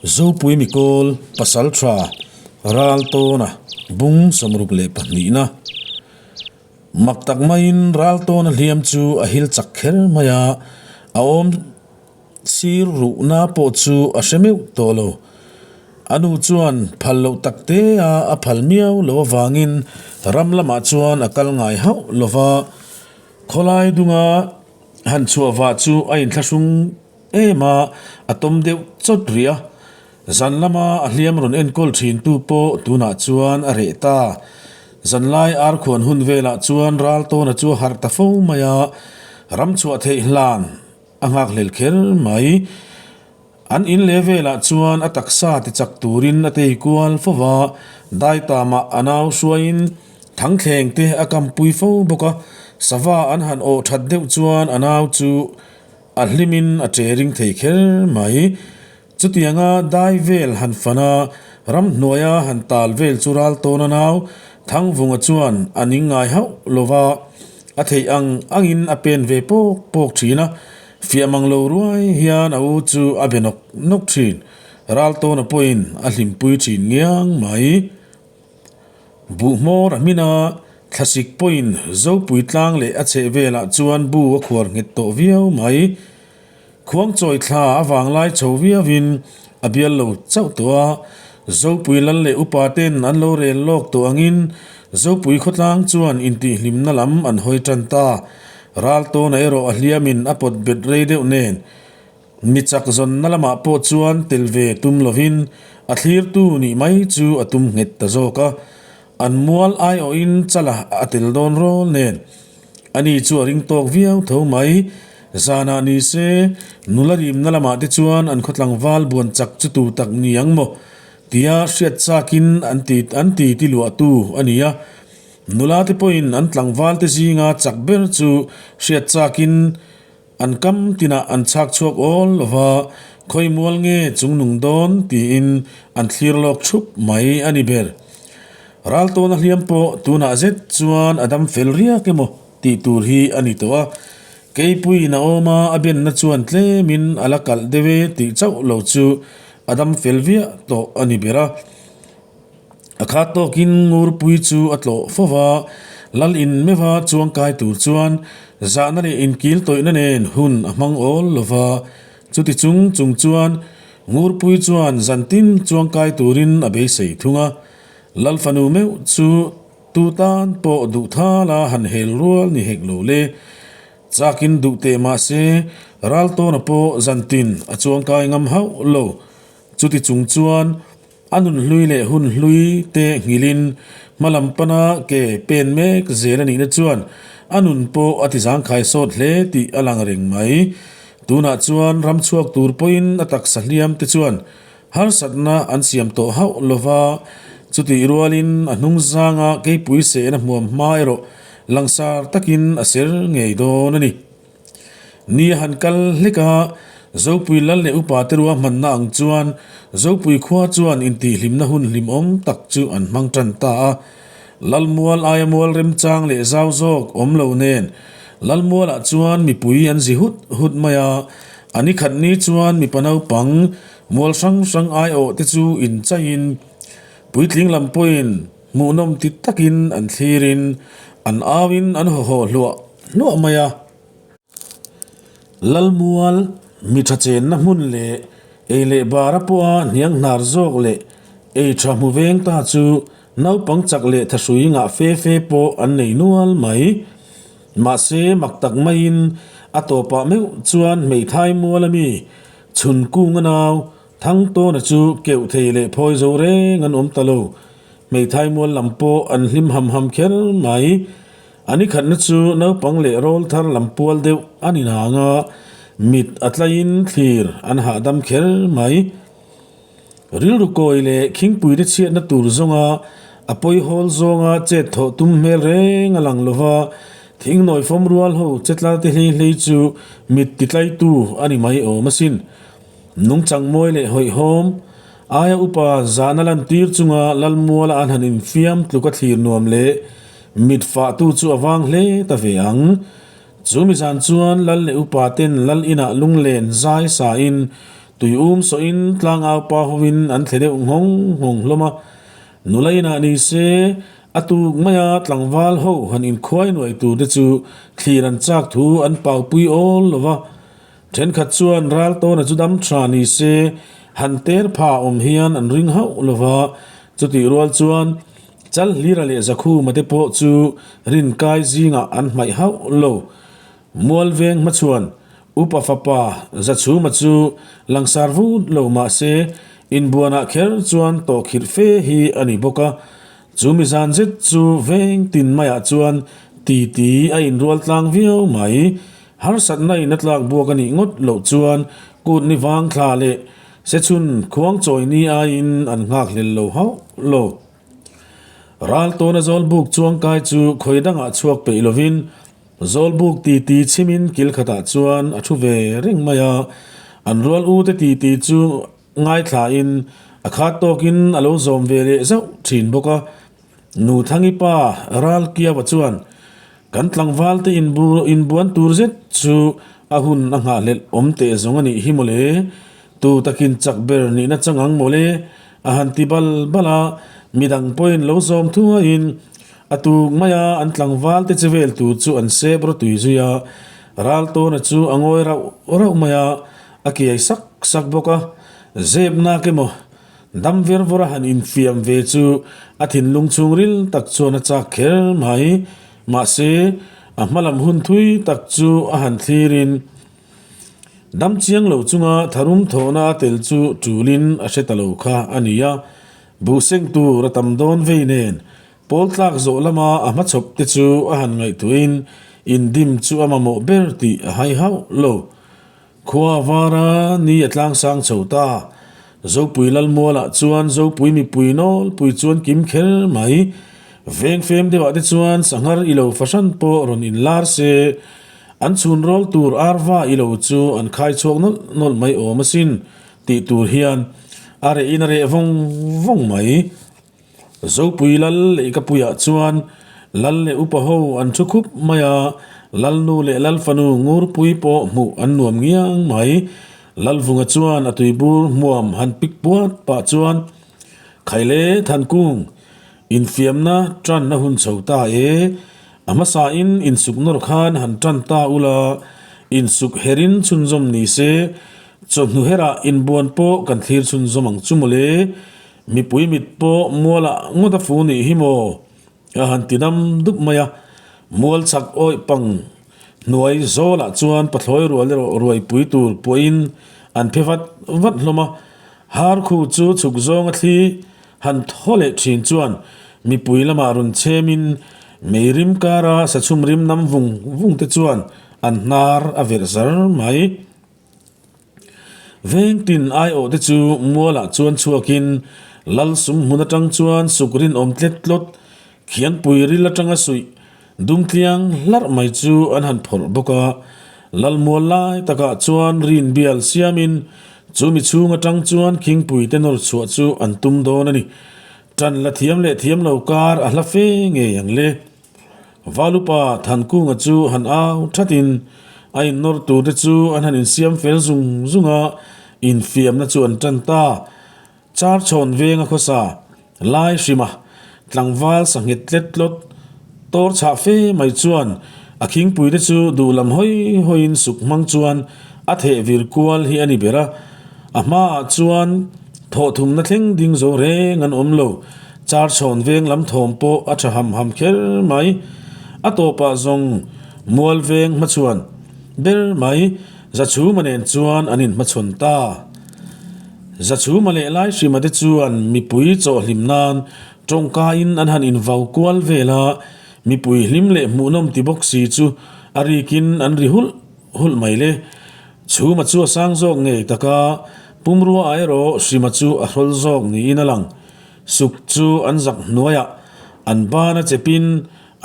Zopui Mikawl Pasaltha Raltawna bung 62na. Mak tak maiin Raltawna hliam chu a hil chak kher mai a, a awm sir ruhna pawh chu a hre meuh tawh lo. A nu chuan phal loh tak te a a phal miau lo avangin ram lamah chuan a kal ngai hauh lo va, khawlai dunga han chhuah vah chu a inthlahrung em a, a tawm deuh chawt rih a. Zan lama a hliam rawn enkawl thintu pawh tunah chuan a reh ta. Zanlai arkhuan hun velah chuan Raltawna chu a harh ta fo mai a, ram chhuah theih hlan a nghakhlel kher mai. An in leh velah chuan a taksa ti chak turin a tei kual fo va, daitamah a nau hruaiin thangthleng te a kampui fo bawk a, sava an han awh that deuh chuan a nau chu a hlimin a che ring thei kher mai. Chutianga dai vel han fan a, ramhnuaia han tal vel chu ral tawn a nau Thangvunga chuan a ning ngai hauh lo va, a theih ang angin a pen ve pawk pawk thin a, Fiah mang lo ruai hian a u chu a be nawk nawk thin. Raltawna pawhin a hlimpui thin ngiang mai. Buh hmawr a hmin a, thlasik pawhin Zopui tlang leh a chheh velah chuan bu a khuar nghet tawh viau mai. Khuangchawi thla a vanglai chho viauin a bial lo chauh tawh a, Zopui lal leh upa ten an lo rel lawk tawh angin Zopui khawtlang chuan intihhlimna lam an hawi tan ta. Raltawna erawh a hliamin a pawt bet rei deuh nen, mi chak zawnna lamah pawh chuan tel ve tum lovin a thlirtu nih mai chu a tum nghet ta zawk a. An mual aiawhin chala a tel dawn rawl nen ani chu a ring tawk viau tho mai. Zanah ni se, nula rimna lamah te chuan an khaw tlangval buan chak chu tu tak ni ang maw tia hriat chakin an ti an ti ti luahtu a ni a. Nula te pawhin an tlangval te zinga chak ber chu hriat chakin an kam tinah an chhak chhuak awl lo va, khawi mual nge chung nung dawn tiin an thlir lawk thup mai a ni ber. Raltawna hliam pawh tunah zet chuan a dam fel riak emaw tih tur hi a ni tawh a, Keipuiin a awm a, a benna chuan tlemin a la kalh deuh e tih chauh lo chu a dam fel viah tawh a ni ber a. A khat tawkin Ngurpui chu a tlawh fo va, Lal in meuha chuangkai tur chuan zahna leh inkil tawihna nen hun a hmang awl lo va. Chuti chung chung chuan Ngurpui chuan zantin chuangkai turin a beisei thung a. Lal fanu meuh chu tu tan pawh duh thala han hel rual ni hek lo le. Chakin duh teh mah se Raltawna pawh zantin a chuangkai ngam hauh lo. Chuti chung chuan A nun hlui leh hun hlui te nghilhin hma lam pana ke pen mek zel a nihna chuan a nun pawh a ti zangkhai sawt hle tih a lang reng mai. Tunah chuan ram chhuak tur pawhin a taksa hliam te chuan harsatna an siam tawh hauh lo va, chutih rualin a hnung zanga keipui sehna hmuam hma erawh langsar takin a ser ngei dawn a ni. Ni a han kal hlek a, Zopui lal leh upa te rua hmanna ang chuan Zopui khua chuan intihhlimna hun hlimawm tak chu an hmang tan ta a. Lalmual aia mual remchang leh zau zawk awm lo nen Lalmualah chuan mipui an zi hut hut mai a, a ni khat ni chuan mipa naupang mual hrang hrang aiawh te chu inchaiin puitling lam pawhin Hmuhnawm ti takin an thlirin an auin an hawhawh hluah hluah mai a. Lalmual, mi tha chenna hmun leh ei leh bara pawha hniang hnar zawk leh ei tha hmu veng ta chu naupang chak leh thahrui ngah fe fe pawh an nei nual mai. Mahse mak tak maiin a tawpah meuh chuan hmeithai mual ami chhun kung a nau Thangtawna chu keuh thei leh phawi zo reng an awm ta lo. Hmeithai mual lam pawh an hlim ham ham kher mai. A ni khatna chu naupang leh rawl thar lam pual deuh a ni nang a, mit a tlaiin thlir an hahdam kher mai. Rilru kawi leh khingpui te chhiatna tur zawnga a pawi hawl zawnga chet thawh tum hmel reng a lang lo va, thingnawi fawm rual ho chetlar te hlei hlei chu mit titlaitu a ni mai awm asin. Nungchang mawi leh hawihhawm, aia upa zahna lantir chunga Lalmuala an han infiam tluk a thlir nuam leh mit fahtu chu a vang hle ta ve ang. Chu mi zan chuan Lal leh upa ten Lal inah lunglen zai sain. Tui um sawhin tlangau pa hovin an thle deuh nghawng nghawng hlawm a. Nula inah ni se, a tuk maia tlangval ho han inkhuai nuai tur te chu thlir an chak thu an paupui awl lo va. Thenkhat chuan Raltawna chu dam tha ni se, han ter pha awm hian an ring hauh lo va. Chutih rual chuan Chalhlira leh Zakhuma te pawh chu rinkai zingah an hmaih hauh lo. Mualveng hmachhuan Upa fapa Zachhuma chu langsar vut lo mah se, inbuanah kher chuan tawhkhirh fe hi a ni bawk a. Chu mi zan zet chu veng tin maiah chuan titi a inrual tlang viau mai. Harsatna in a tlak buak a nih ngawt loh chuan kut ni vang thla leh sechhun khuang chawi ni aiin an nghak hlel lo hauh lo. Ral tawna zawlbuk chuangkai chu khawi dangah chhuak peih lovin Zawlbuk titi chhimin kil khatah chuan a thu ve reng mai a, an rual u te titi chu ngaithlain a khat tawkin a lo zawm ve leh zauh thin bawk a. Nu Thangi pa Ralkiaua chuan kan tlangval te inbuan tur zet chu a hun a nghahhlelh awm teh zawng a nih hi mawle, tu takin chak ber nihna chang ang mawle a han ti bal bal a, midang pawhin lo zawm thuaiin A tuk maia an tlangval te che vel tur chu an sep rawtui zui a, Raltawna chu a ngawi rauh rauh mai a, a kiai sak sak bawk a. Zep nak emaw, dam ver vawr a han infiam ve chu a thinlung chhungril tak chuan a chak kher mai. Mahse, a hmalam hun thui tak chu a han thlirin dam chiang lo chunga tharum thawhna a tel chu tulin a hre ta lo kha a ni a. Buh seng tur a tam dawn vei nen, pawl tlak zawh lama a hmachhawp te chu a han ngaihtuahin indim chu a mamawh ber tih a hai hauh lo. Khua vara ni a tlangsang chho ta. Zopui Lalmualah chuan Zopui mipui nawlpui chuan kim kher mai. Veng fem deuhah te chuan sanghar i lo fahran pawh rawn inlar se, an chhun rawl tur arva i lo chu an khai chhuak nawlh nawlh mai awm asin. Tih tur hian a reh in a reh vawng vawng mai. Zopui lal leh ka puiah chuan lal leh upa ho an thu khup mai a, lalnu leh lalfanu ngurpui pawh hmuh an nuam ngiang mai. Lalvunga chuan a tuibur hmuam han pik puat pah chuan, Khaile Thankung, infiamna tanna hun chho ta e, a hmasain insuk nawr khan han tan ta ula, insuk herin chhunzawm ni se, Chawhnu herah inbuan pawh kan thlir chhunzawm ang chu mawle, mipui mit pawh mualah ngawt a fu nih hi maw? A han ti dam dup mai a, mual chak awih pang hnuai zawlah chuan pathlawi rual erawh ruaipui tur pawhin an phe vat vat hlawm a, har khu chu chhuk zawnga thli han thaw leh thin chuan mipui lamah rawn chhemin mei rim kara sachhum rim nam vung vung te chuan an hnar a verh zar mai. Veng tin aiawh te chu mualah chuan chhuakin lal sum hmun atang chuan suk rinawm tlet tlawt khiangpui ril atanga suih dumtliang hlarh mai chu an han phawrh bawk a. Lal mual lai takah chuan rin bial siamin chu mi chhung atang chuan khingpui te nawr chhuah chu an tum dawn a ni. Tan la thiam leh thiam lo kar a hla fe ngei ang le. Valupa Thankunga chu han au thatin a innawr tur te chu an han insiam fel zung zung a, infiamna chu an tan ta. Char chhawn venga khawsa lai hrima tlangval sanghet tlet tlawt tawr chhah fe mai chuan a khingpui te chu duhlam hawi hawiin suk hmang chuan a theh vir kual hi a ni ber a. A hmaah chuan thawhthumna thleng ding zo reng an awm lo. Char chhawn veng lam thawm pawh a tha ham ham kher mai. A tawpah zawng mual veng hmachhuan ber mai Zachhuma nen chuan an inhmachhawn ta. Zachhuma leh Laihrima te chuan mipui chawhhlim nan tawngkaiin an han invau kual vel a, mipui hlim leh hmuhnawm ti bawk si chu a rikin an ri hulh hulh mai le. Chhuma chu a sang zawk ngei tak a, pumrua ah erawh Hrima chu a hrawl zawk niin a lang. Suk chu an zak hnuaiah an ban a chepin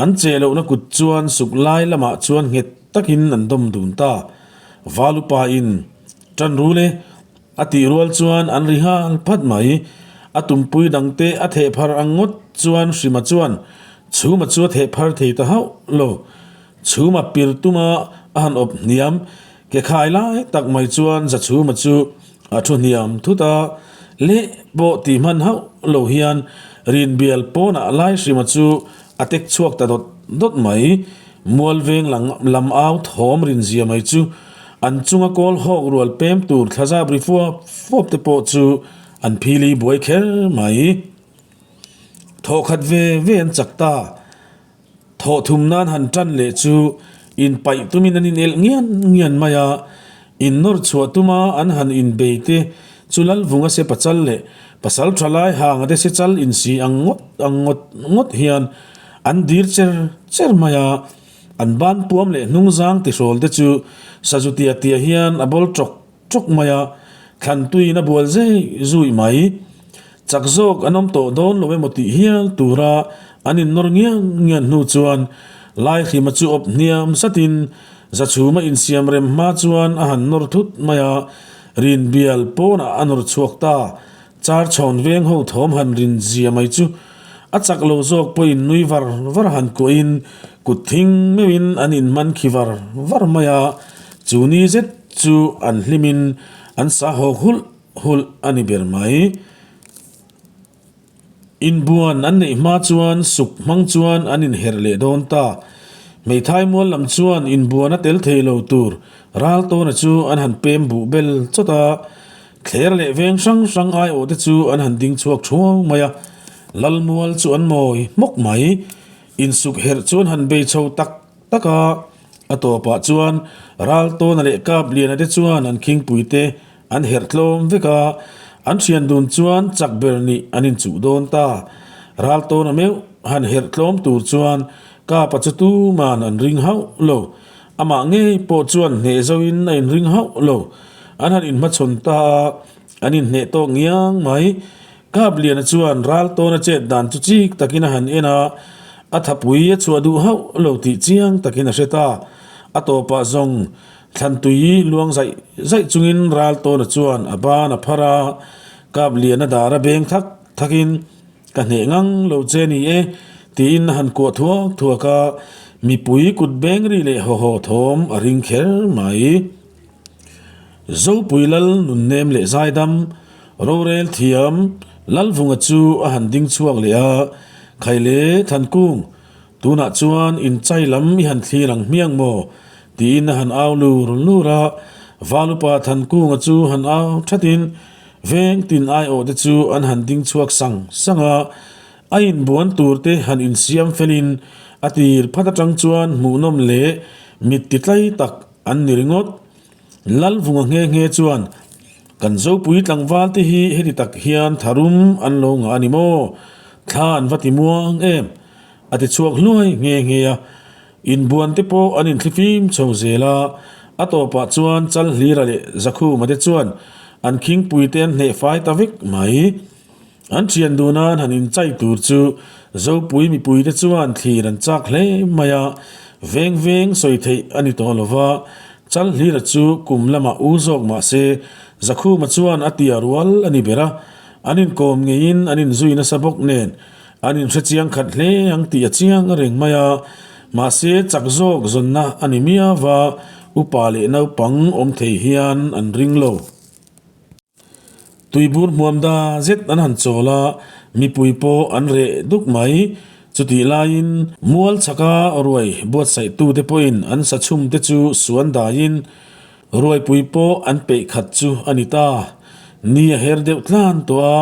an cheh lohna kut chuan suk lai lamah chuan nghet takin an dawm dun ta. Valupa in tan rul e a tih rual chuan an ri nghal phat mai. A tumpui dangte a theh phar ang ngawt chuan Hrima chuan Chhuma chu a theh phar thei ta hauh lo. Chhuma pir tuma a han awp hniam ke khai lai tak mai chuan Zachhuma chu. A thu hniam thut a, leh pawh tih hman hauh lo hian rinbial pawnah Laihrima chu a tek chhuak ta dawt dawt mai. Mualveng lam au thawm rinzia mai chu an chunga kawl hawk rual pem tur thlazap ri fuap fuap te pawh chu an phili buai kher mai. Thawhkhat ve ve an chak ta. Thawh thum nan han tan leh chu inpaih tumin an inelh ngian ngian mai a, innawr chhuah tuma an han inbei te chu Lalvunga se pachal leh pasal tha lai hanga te se chal insi ang ngawt ang ngawt ngawt hian an dir cher cher mai a, an ban puam leh hnungzang tihrawl te chu sazu tia tia hian a bawl tawk Chawk mai a, thlantuiin a bual zei zui mai. Chak zawk an awm tawh dawn lo emaw tih hial tura an innawr ngian ngian hnu chuan Laihrima chu awp hniam satin Zachhuma insiam rem hma chuan a han nawr thut mai a, rinbial pawnah a nawr chhuak ta. Char chhawn veng ho thawm han rin zia mai chu a chak lo zawk pawhin nui var var han kuahin kut thing meuhin an inhman khi var var mai a, chu ni zet chu an hlimin an sa hawk hulh hulh a ni ber mai. Inbuan an neih hma chuan suk hmang chuan an inherh leh dawn ta. Hmeithai mual lam chuan inbuan a tel thei lo tur Raltawna chu an han pem buh bel chawt a, Thler leh veng hrang hrang aiawh te chu an han ding chhuak thuau mai a, Lalmual chu an mawi hmawk mai. Insuk herh chu an han bei chho tak tak a, a tawpah chuan Raltawna leh Kapliana te chuan an khingpui te an herh tlawm vek a, an thian dun chuan chak ber nih an inchuh dawn ta. Raltawna meuh han herh tlawm tur chuan Kapa chu tuman an ring hauh lo. Amah ngei pawh chuan hneh zoin a inring hauh lo. An han inhmachhawn ta a, an inhneh tawk ngiang mai. Kapliana chuan Raltawna chet dan chu chik takin a han en a, a thapui a chhuah duh hauh lo tih chiang takin a hre ta. A tawpah zawng thlantui luang zaih zaih chungin Raltawna chuan a ban a phar a, Kapliana dar a beng thak thakin, Ka hneh ngang lo che ni e, tiin a han kuah thuak thuak a, mipui kut beng ri leh haw haw thawm a ring kher mai. Zopui Lal nunnem leh zaidam, rorel thiam Lalvunga chu a han ding chhuak leh a, Khaile Thankung, tunah chuan inchai lam i han thlir ang hmiang maw? tiin a han au lur lur a, Valupa Thankunga chu han au thatin, Veng tin aiawh te chu an han ding chhuak sang sang a, a inbuan tur te han insiam felin a tir phat atang chuan hmuhnawm leh mit ti tlai tak an ni ringawt. Lalvunga nghe nghe chuan, Kan Zopui tlangval te hi heti tak hian tharum an lo ngah a ni maw? Thla an va ti muang em? A ti chhuak hluai nghe nghe a. Inbuan te pawh an inthlifim chho zel a, a tawpah chuan Chalhlira leh Zakhuma te chuan an khingpui te an hneh fai ta vek mai. An thian dun an han inchai tur chu Zopui mipui te chuan thlir an chak hle mai a, veng veng sawi theih a ni tawh lo va, Chalhlira chu kum lamah u zawk mah se Zakhuma chuan a tia rual a ni ber a, an inkawm ngeiin an inzui nasa bawk nen An inhre chiang khat hle ang tih a chiang reng mai a, mahse chak zawk zawnna a ni miau va, upa leh naupang awm thei hian an ring lo. Tuibur hmuam da zet an han chawl a, mipui pawh an reh duk mai. Chutih laiin mual chhaka ruai buatsaihtute pawhin an sa chhumte chu suan daiin ruaipui pawh an peih khat chu a ni ta. Ni a her deuh tlan tawh a.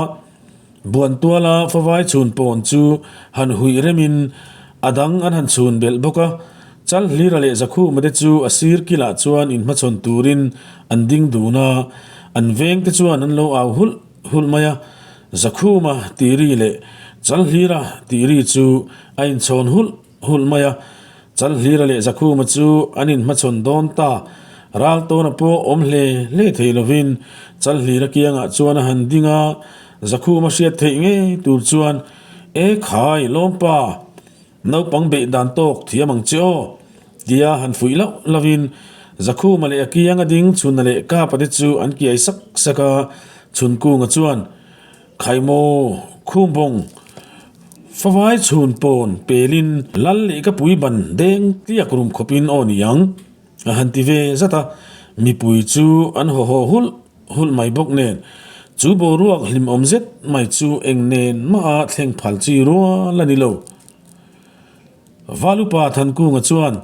Buantuala favai chhun pawn chu han huih remin a dang an han chhun belh bawk a, Chalhlira leh Zakhuma te chu a sir kilah chuan inhmachhawn turin an ding dun a, an veng te chuan an lo au hulh hulh mai a, Zakhuma tih ri leh Chalhlira tih ri chu a inchhawn hulh hulh mai a, Chalhlira leh Zakhuma chu an inhmachhawn dawn ta. Raltawna pawh awm hle hle thei lovin Chalhlira kiangah chuan a han ding a, Zakhuma hriat theih ngei tur chuan, E khai, lawmpa, naupang beih dan tawk thiam ang che aw, tia han fuih lauh lauhin Zakhuma leh a kianga ding Chhunna leh Kapa te chu an kiai sak sak a, Chhunkunga chuan, Khaimaw, Khumbawng, Favai chhun pawn pelin lal leh ka pui ban deng tliak rum khawpin aw ni ang, a han ti ve zat a, mipui chu an haw haw hulh hulh mai bawk nen, chu boruak hlimawm zet mai chu eng nen maha thleng phal chi rual a ni lo. Valupa Thankunga chuan,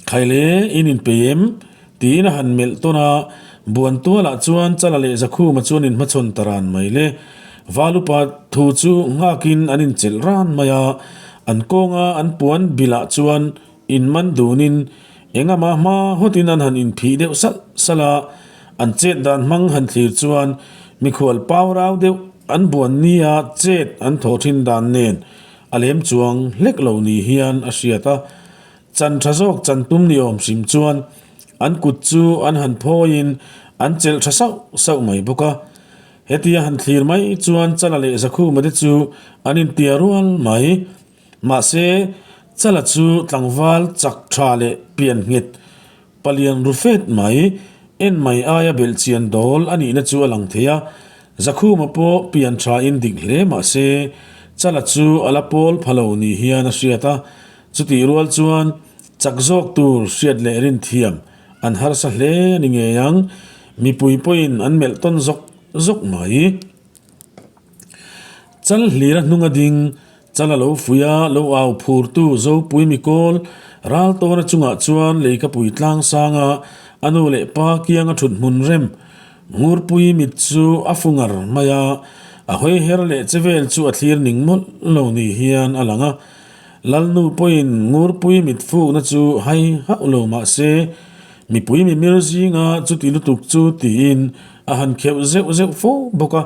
Khaile, in inpei em? tiin a han melh tawn a, Buantualah chuan Chala leh Zakhuma chuan inhmachhawn ta ran mai le. Valupa thu chu nghakin an inchelh ran mai a, an kawnga an puan bilah chuan inman dunin engama hma hawtin an han inphih deuh salh salh a, an chet dan hmang han thlir chuan mikhual pau rau deuh an buan nia chet an thaw thin dan nen a lem chuang hlek lo ni hian a hriat a. Chan tha zawk chan tum ni awm hrim chuan an kut chu an han phawiin an chelh tha sauh sauh mai bawk a. Hetia han thlir mai chuan Chala leh Zakhuma te chu an intia rual mai. Mahse, Chala chu tlangval chak tha leh pian nghet palian ru fet mai, en mai aia belh chian dawl a nihna chu a lang thei a. Zakhuma pawh pian thain dik hle mahse, Chala chu a la pawl pha lo ni hian a hriat a. Chutih rual chuan chak zawk tur hriat leh rin thiam an harsa hle a ni ngei ang, mipui pawhin an melh tawn zawk zawk mai. Chal hlir a hnung a ding, chal a lo fuih a, lo au phurtu Zopui Mikawl ral tawna chungah chuan leikapui tlang sanga a nu leh pa kianga thut hmun rem Ngurpui mit chu a fu ngar mai a, a hawi her leh che vel chu a thlir ning mawlh lo ni hian a lang a. Lalnu pawhin Ngurpui mit fukna chu hai hauh lo mah se, mipui mimir zinga chuti lutuk chu tiin a han kheuh zeuh zeuh fo bawk a.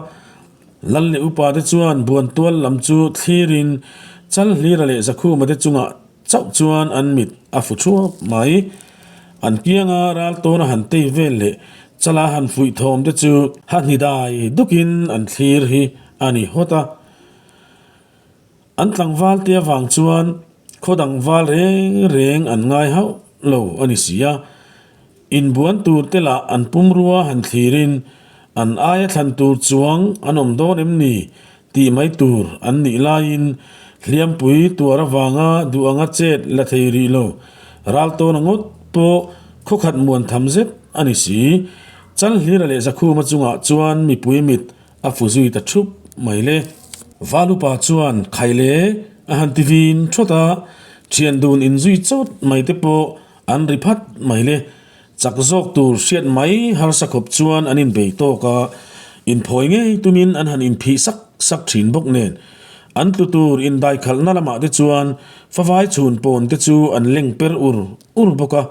Lal leh upa te chuan Buantual lam chu thlirin Chalhlira leh Zakhuma te chungah chauh chuan an mit a fu thuap mai. An kianga ral tawna han tei vel leh Chala han fuih thawm te chu ha hni dai dukin an thlir hi a ni hawt a. An tlangval te avang chuan khaw dang val reng reng an ngai hauh lo a ni si a. Inbuan tur te lah an pumrua han thlirin an aia thlan tur chuang an awm dawn em ni tih mai tur an nih laiin hliampui tuar avanga duh anga chet la thei rih lo. Ral tawna ngawt pawh khaw khat muan tham zet a ni si. Chalhlira leh Zakhuma chungah chuan mipui mit A fu zui ta thup mai le. Valupa chuan Khaile a han ti vin thawt a, thian dun inzui chawt mai te pawh an ri phat mai le. Chak zawk tur hriat mai harsa khawp chuan an inbei tawk a, inphawi ngei tumin an han inphih sak sak thin bawk nen. An tlu tur indaikhalhna lamah te chuan favai chhun pawn te chu an leng per ur ur bawk a.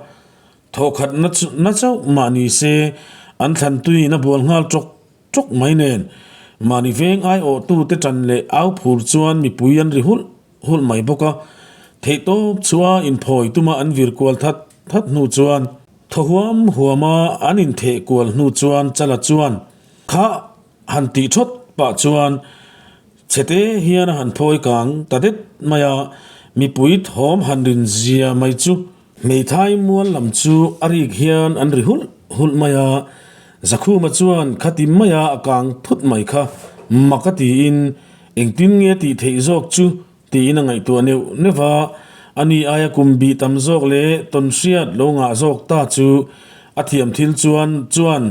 Thawhkhat na chauh mah ni se an thlan tuiin a bual nghal tawk Tawk mai nen, mahni veng aiawhtute tan leh au phur chuan mipui an ri hulh hulh mai bawk a. Theihtawp chua inphawi tuma an vir kual that that hnu chuan, thaw huam huama an intheh kual hnu chuan Chala chuan kha han tih thawt pah chuan chhete hian a han phawi kang ta det mai a, mipui thawm han rin zia mai chu. Hmeithai mual lam chu a rik hian an ri hulh hulh mai a, Zakhuma chuan khati maia a kang thut mai kha mak a tiin engtin nge tih theih zawk chu tiin a ngaihtuah neuh neuh va, ani aia kum bih tam zawk leh tawn hriat lo ngah zawk ta chu a thiam thil chuan chuan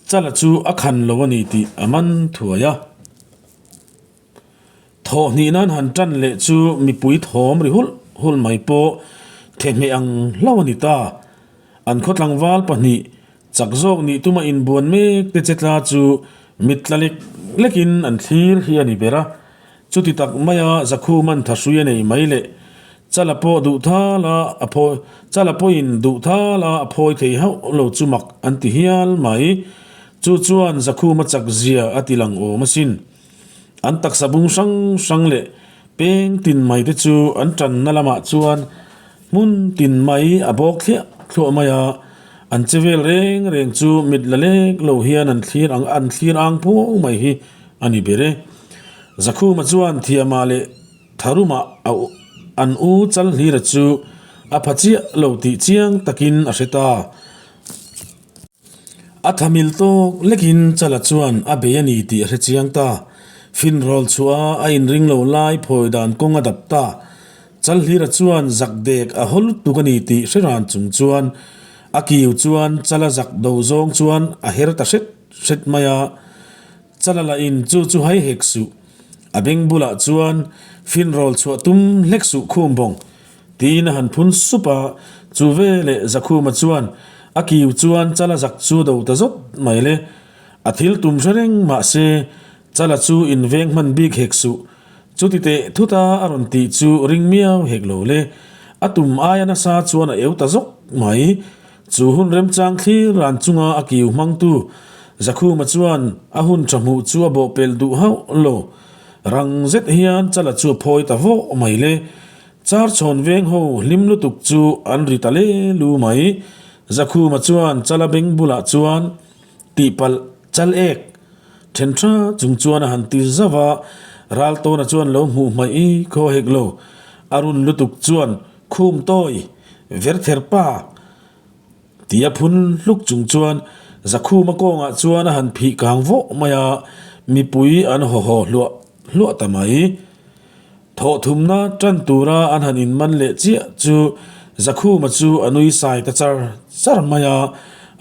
Chala chu a khan lo a ni tih a man thuai a. Thawh hnih nan han tan leh chu mipui thawm ri hulh hulh mai pawh thehmeh ang hlauh a ni ta. An khaw tlangval pahnih chak zawk nih tuma inbuan mek te che tla chu mit tla lek lekin an thlir hi a ni ber a. Chuti tak maia Zakhuman thahrui a nei mai leh Chala pawh duh thala a phawi Chala pawhin duh thala a phawi thei hauh lo chu mak an ti hial mai. Chu chuan Zakhuma chak zia a ti lang awm asin. An taksa bung hrang hrang leh peng tin mai te chu an tanna lamah chuan hmun tin mai a bawk thliah thluah mai a, an che vel reng reng chu mit la lek lo hian an thlir ang an thlir ang phuau mai hi a ni ber e. Zakhuma chuan Thiama leh Tharuma a an u Chalhlira chu a pha chiah lo tih chiang takin a hre ta. A thamil tawk lekin Chala chuan a bei a ni tih a hre chiang ta. Finrawl chhuah a inring lo lai phawi dan kawng a dap ta. Chalhlira chuan zak dek a haw lutuk a ni tih hre ran chung chuan A kiu chuan Chala zak do zawng chuan a her ta hret hret mai a. Chala lah in chu chu hai hek suh. A beng bulah chuan finrawl chhuah tum hlek suh khum bawng tiin a han phun sup a. Chu veleh Zakhuma chuan a kiu chuan Chala zak chu do ta zawt mai le. A thil tum hre reng mahse Chala chu inveng hman bik hek suh. Chuti teh thuta a rawn tih chu ring miau hek lo le. A tum aia nasa chuan a eu ta zawk mai. Chu hun remchang thlir ran chunga a kiu hmangtu Zakhuma chuan a hun tha hmuh chu a bawhpelh duh hauh lo. Rang zet hian Chala chu a phawi ta vawh mai le. Char chhawn veng ho hlim lutuk chu an ri ta le lu mai. Zakhuma chuan Chala beng bulah chuan tihpalh chal ek then tha chung chuan a han ti zauh a, Raltawna chuan lo hmuh hmaih i khaw hek lo. A run lutuk chuan khum tawi ver ther pa tia phun hluk chung chuan Zakhuma kawngah chuan a han phih kang vawh mai a, mipui an haw haw hluah hluah ta mai. Thawh thumna tan tura an han inman leh chiah chu Zakhuma chu a nui sai ta char char mai a,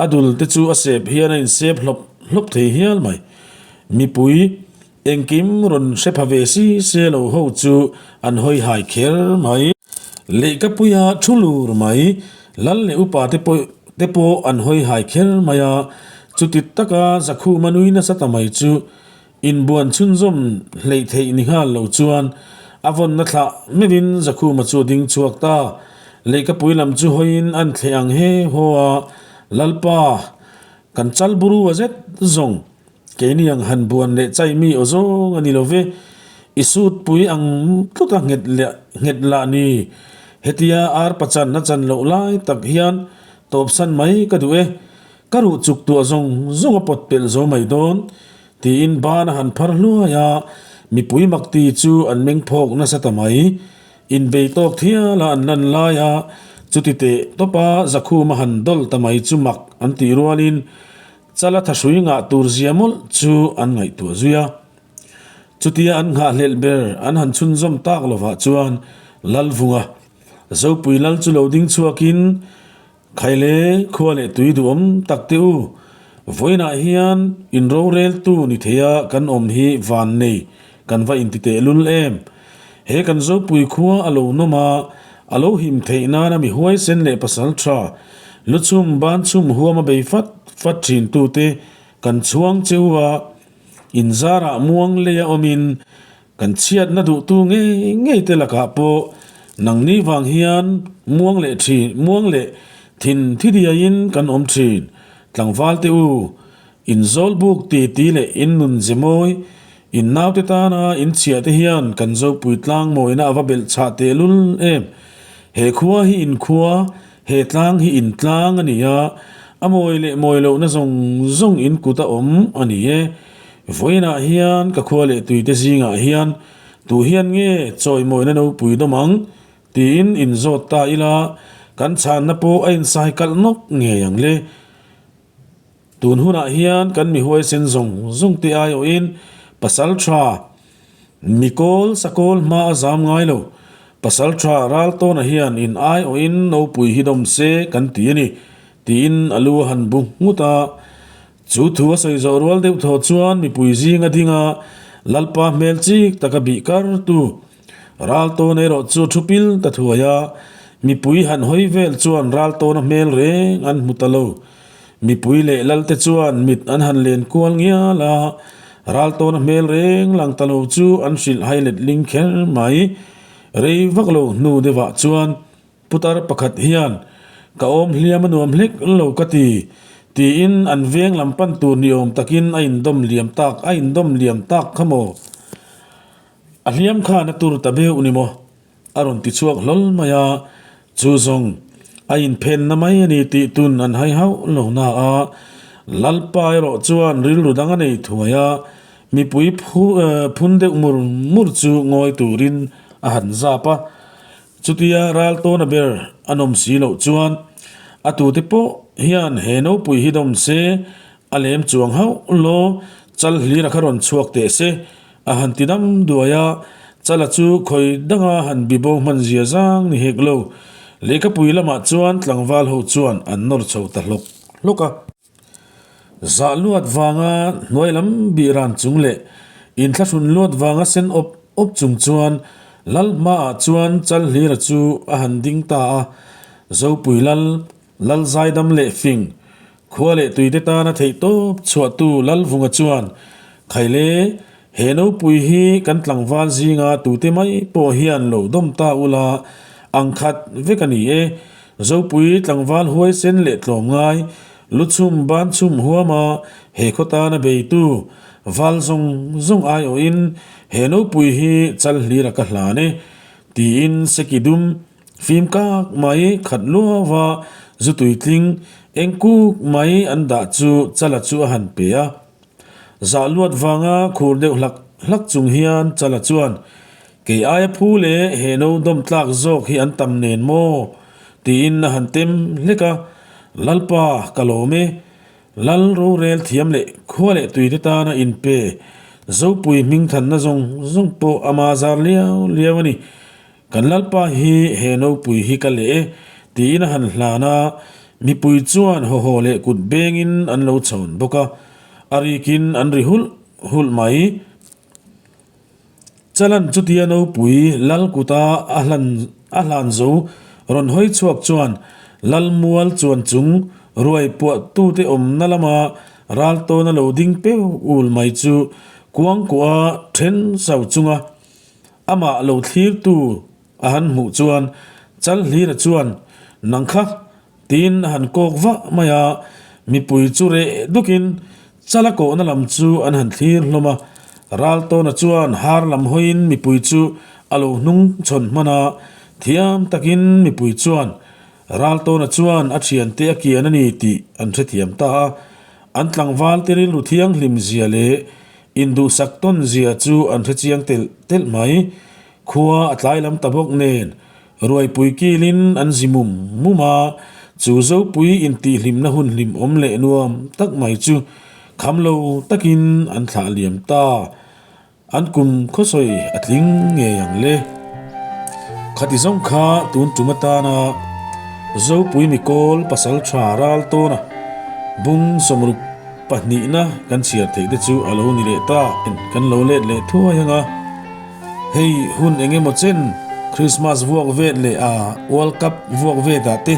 a dul te chu a sep hian a insep hlawp hlawp thei hial mai. Mipui engkim rawn hre pha ve si se lo ho chu an hawi hai kher mai. Lehkapuia thu lur mai, Lal leh upa te pawh te pawh an hawi hai kher mai a, chuti taka Zakhuma nui nasa ta mai chu Inbuan chhunzawm hleih theih ni nghal lo chuan a vawnna thlah meuhin Zakhuma chu a ding chhuak ta. Lehkapui lam chu hawiin an thleh ang he haw a, Lalpa, kan chal buru a zet zawng, keini ang han buan leh chai mi aw zawng a ni lo ve, i sutpui ang tluta nghet leh nghet lah ni, hetia arpa chan a chan loh lai tak hian tawpsan mai ka duh e, Ka ruh chuk tuah zawng zawng a pawt pelh zo mai dawn, tiin ban a han phar hluai a, mipui makti chu an meng phawk nasa ta mai. Inbei tawk thial a an lan lai a, chuti teh tawpa Zakhum a han dawl ta mai chu mak an tih rualin Chala thahrui ngah tur zia mawlh chu an ngaihtuah zui a. Chutia an nghahhlelh ber an han chhunzawm tak lovah chuan Lalvunga Zopui Lal chu lo ding chhuakin, Khaile khua leh tui duhawm tak te u, vawiinah hian in roreltu ni theia kan awm hi van nei kan va inti teh lul em? He kan Zopui khua a lo nawm a, a lo him theih nana mi huaisen leh pasal tha, luchhum banchhum huama bei fat fat thin tute kan chhuang che u a, in zarah muang leia awmin Kan chhiatna duhtu ngei ngei te lakah pawh nangni vang hian muang leh thin, muang leh thin thi diaiin kan awm thin. Tlangval te u, in zawlbuk ti ti leh in nun ze mawi, in naute tana in chhiah te hian kan Zopui tlang mawina a va belh chhah tehlul em. He khua hi in khua, he tlang hi in tlang a ni a, a mawi leh mawi lohna zawng zawng in kut a awm a ni e. Vawiinah hian ka khua leh tuite zingah hian tu hian nge chawimawina nopui dawm ang? tiin inzawt ta ila, kan chhanna pawh a insai kalh nawk ngei ang le. Tun hunah hian kan mi huaisen zawng zawng te aiawhin pasal tha mi kawl sakawl hma a zam ngai lo. Pasal tha Raltawna hian in aiawhin nopui hi dawm se kan ti a ni, tiin a lu a han bu nghut a. Chu thu a sawi zawh rual deuh thaw chuan mipui zing a ding a, Lalpa hmel chik taka bih kartu Raltawna erawh chu a thu pil ta thuai a, mipui han hawi vel chuan Raltawna hmel reng an hmu ta lo. Mipui leh Lalte chuan mit an han len kual ngial a, Raltawna hmel reng lang ta lo chu an hrilh hai let ling kher mai. Rei vak lo hnu deuhah chuan Putar pakhat hian, Ka awm hliam a nuam hlek lo ka ti, tiin an veng lam pan tur ni awm takin a indawm liam tak, a indawm liam tak kha maw? A hliam khan a tur ta beuh ni maw? A rawn ti chhuak hlawl mai a, chu zawng a inphenna mai a ni tih tun an hai hauh lo na a, Lalpa erawh chuan rilru dang a nei thuai a, mipui phun deuh mur mur chu ngawi turin a han zap a. Chutia ral tawna ber a nawm si loh chuan a tute pawh hian he nopui hi dawm se, a lem chuang hauh law, chal hlir a kha rawn chhuak teh se, a han ti dam duai a, chala chu khawi danga han bibo hman zia zang ni hek lo. Lehkhapui lamah chuan tlangval ho chuan an nawr chho ta hlawk hlawk a. Zah luat vanga hnuai lam bih ran chung leh inthlahrun luat vanga sen awp awp chung chuan Lal hmaah chuan Chalhlira chu a han ding ta a, Zopui Lal, Lal zaidam leh fing, khua leh tuite tana theihtawp chhuahtu Lalvunga chuan, Khaile, he nopui hi kan tlangval zinga tute mai pawh hian lo dawm ta ula, ang khat vek a ni e. Zopui tlangval huaisen leh tlawmngai, luchhum banchhum huama he khaw tana beitu val zawng zawng aiawhin he nopui hi Chalhlira ka hlan e, tiin Seki dum Fim kak mai khat luau a, zu tuitling eng kuk mai an dah chu Chala chu a han pe a. Zah luat vanga khur deuh hlak hlak chung hian Chala chuan, Kei aia phu leh he no dawm tlak zawk hi an tam nen maw? tiin a han tem hlek a, Lalpa, ka lawm e. Lal rorel thiam leh khua leh tuite tana inpe Zopui hmingthanna zawng zawng pawh ama zar liau liau a ni. Kan Lalpa hi he nopui hi ka leh e, tiin a han hlan a, mipui chuan hawhaw leh kut bengin an lo chhawn bawk a, a rikin an ri hulh hulh mai. Chalan chutia nopui Lal kuta a hlan a hlan zo rawn hawi chhuak chuan Lal mual chuan chung ruai puah tute awmna lama ral tawna lo ding peu ul mai chu kuangkuah then sau chunga Amah lo thlirtu a han hmuh chuan Chalhlira chuan, Nang kha, tiin a han kawk vah mai a, mipui chu reh dukin Chala kawhna lam chu an han thlir hlawm a. Raltawna chuan har lam hawiin mipui chu a lo hnung chhawn hman a, thiam takin mipui chuan Raltawna chuan a thiante a kian a ni tih an hrethiam ta a, an tlangvalte rilru thianghlim zia leh Induhsak tawn zia chu an hrechiang telh telh mai. Khua a tlai lam ta bawk nen, ruaipui kilin an zi mum mum a, chu Zopui intihhlimna hun hlimawm leh nuam tak mai chu kham lo takin an thlah liam ta. An kum khawsawi a tling ngei ang le. Khati zawng kha tun tum atana Zopui mikawl pasal tha ral tawna bung 60 Pahnihna kan chhiar theih te chu a lo ni leh ta. Kan lo let leh thuai ang a, hei hun eng emaw chen Christmas vuak vet leh a World Cup vuak vet ah te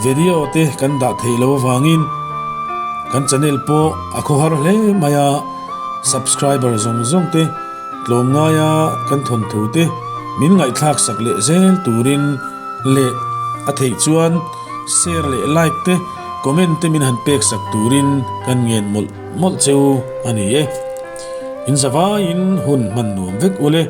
video te kan dah theih lo avangin kan channel pawh a khawhar hle mai a, subscriber zawng zawng te tlawmngaia kan thawnthu te min ngaihthlak sak leh zel turin leh a theih chuan Share leh like te comment te min han pek sak turin kan ngen mawlh mawlh cheu a ni e. In zavaiin hun hman nuam vek ule.